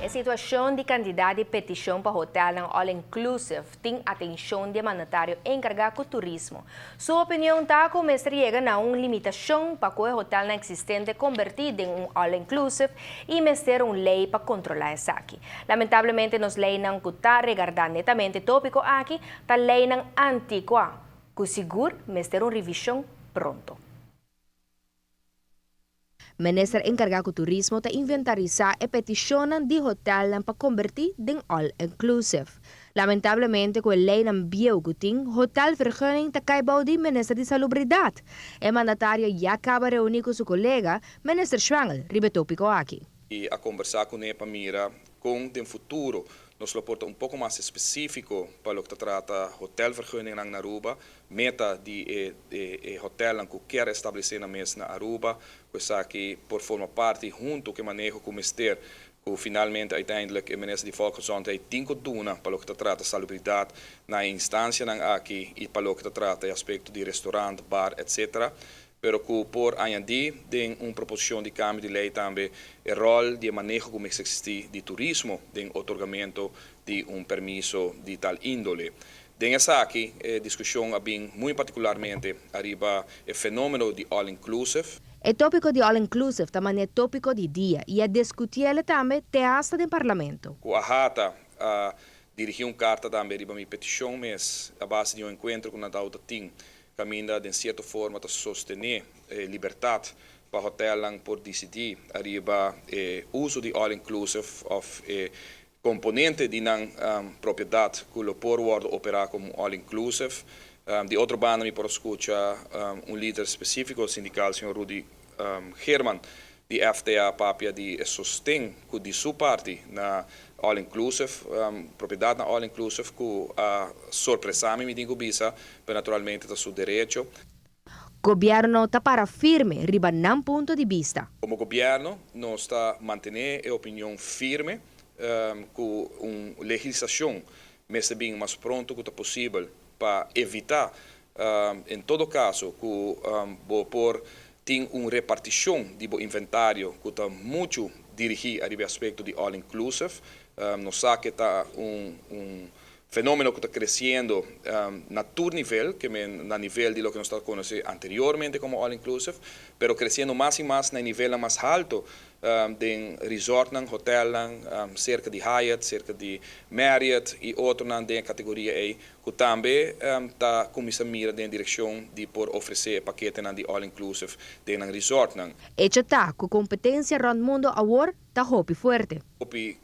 E situacion di cantidad di peticion pa hotelnan all inclusive tin atencion di e mandatario encarga cu turismo. Su opinion ta cu mester yega na un limitacion pa cu e hotelnan existente conberti den un all inclusive y mester un ley pa controla esaki. Lamentablemente nos leynan cu ta regarda netamente topico aki ta leynan anticua cu sigur mester un revision pronto. Minister encarga cu turismo ta inventarisa e peticionnan di hotelnan pa conberti den all inclusive. Lamentablemente, cu e leynan bieu cu tin, hotelvergunning ta cay bou di minister di Salubridad. E mandatario ya caba di reuni cu su colega, minister Schwengle, riba e topico aki. Y a conversa cu ne pa mira con den futuro nos lo por ta un poco mas specifico pa loke ta trata hotelvergunning na Aruba, meta di e hotel cu kier establece nan mes na Aruba, cu esaki por forma parti hunto cu maneho cu mester cu finalmente uiteindelijk e minister di Volksgezondheid tin cu duna pa loke ta trata salubridad na instancianan aki y pa loke ta trata e aspecto di restaurant, bar, etc. Pero cu por añadi den un proposicion di cambio di ley tambe e rol di maneho cu existi di turismo den otorgamento di un permiso di tal indole. Den esaki, e discusion a bin muy particularmente ariba e fenomeno di all inclusive. E topico di all inclusive tambe ta topico di dia y a discuti tambe te hasta den parlamento. Cu AHATA a dirigi un carta tambe riba mi peticion mes a base di un encuentro cu nan tin caminda di cierto forma ta sostene libertad pa hotelnan por dicidi ariba uso di all inclusive of componente di nan propiedad cu lo por wordo opera como all inclusive. Di otro banda, mi por scucha un lider specifico sindical, señor Rudy Herman, di FTA, papia di sosten di su parti na all inclusive, propiedad na all inclusive, cu a sorpresa mi, mi bisa, pero naturalmente ta su derecho. Gobierno ta para firme riba nan punto di bista. Como gobierno, nos ta mantene e opinion firme cu un legislacion mester bin mas pronto cu posibel pa evita, en todo caso, cu bo por tin un reparticion di inventario cu ta mucho dirigi ariba aspecto di all inclusive. Nos sa cu ta un fenomeno cu ta creciendo na tur nivel, cu na nivel di loke nos ta conoce anteriormente como all inclusive, pero creciendo mas y mas na nivel mas halto di resort, hotel, cerca di Hyatt, cerca di Marriott y otro den categoria A, cu tambe ta cuminsa mira den direccion di por ofrece pakete di all inclusive den resort. Hecho ta cu competencia rond mundo awor ta hopi fuerte. Hopi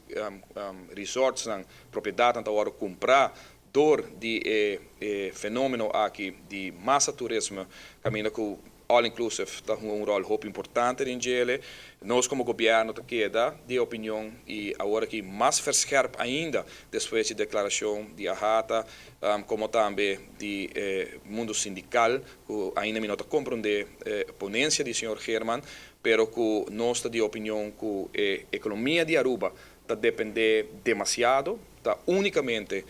resorts nan propiedad ta awor cumpra door di e fenomeno aki di massa turismo, caminda cu all inclusive ta un rol hopi importante den dje. Nos como gobierno ta keda di opinion y awor aki mas verscherp ainda despues di declaracion di AHATA, como tambe di mundo sindical, cu ainda mi no ta comprende ponencia di señor Herman, pero cu nos ta di opinion cu economia di Aruba ta depende demasiado, ta unicamente,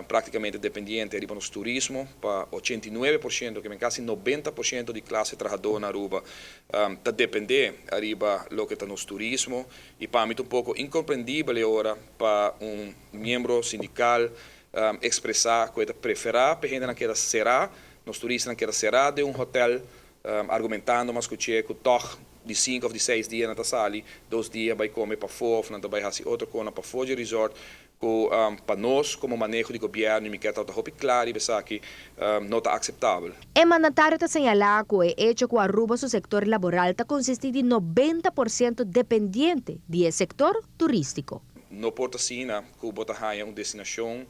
practicamente dependiente di nos turismo, pa 89%, cu casi 90% di clase trahador na Aruba, ta depende ariba loke ta nos turismo, y pa mi un poco incomprendibel ora pa un miembro sindical expresa cu ta prefera pa hende keda sera, nos turistanan keda sera den un hotel, argumentando mas cu cu toch di 5 of di 6 dia nan ta sali, 2 dia bay come pafo, of nan ta bay haci otro cos pafo di resort, cu pa nos como maneho di gobierno, mi kier ta hopi claro esaki no ta aceptabel. E mandatario ta señala cu e hecho cu Aruba su sector laboral ta consisti di 90% dependiente di sector turistico. No por ta asina cu bo ta haya un destinacion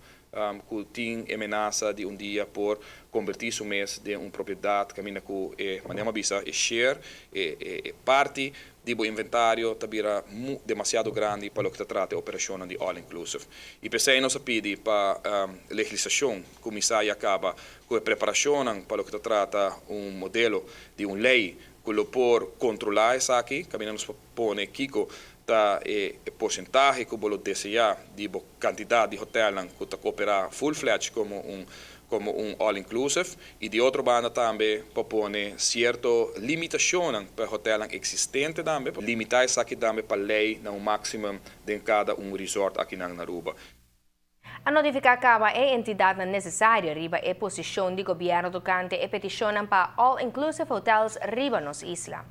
cu tin amenaza di un dia por converti su mes den un propiedad caminda cu e manera bisa e share e parti di bo inventario ta bira demasiado grandi pa loke ta trata operacion di all inclusive. Y p'esey nos a pidi pa legislacion cuminsa caba cu e preparacion pa loke ta trata un modelo di un ley cu lo por controla esaki, caminda nos pone kico ta e porcentahe cu bo desea di cantidad di hotel cu ta opera full-fledged como un Como un all-inclusive y di otro banda tambe propone cierto limitacion pa hotel existente tambe, limita esaki tambe pa ley na un maximum di cada un resort aki na Aruba. A notifica caba e entidad necesario riba e posicion di gobierno tocante e peticion pa all-inclusive hotels riba nos isla.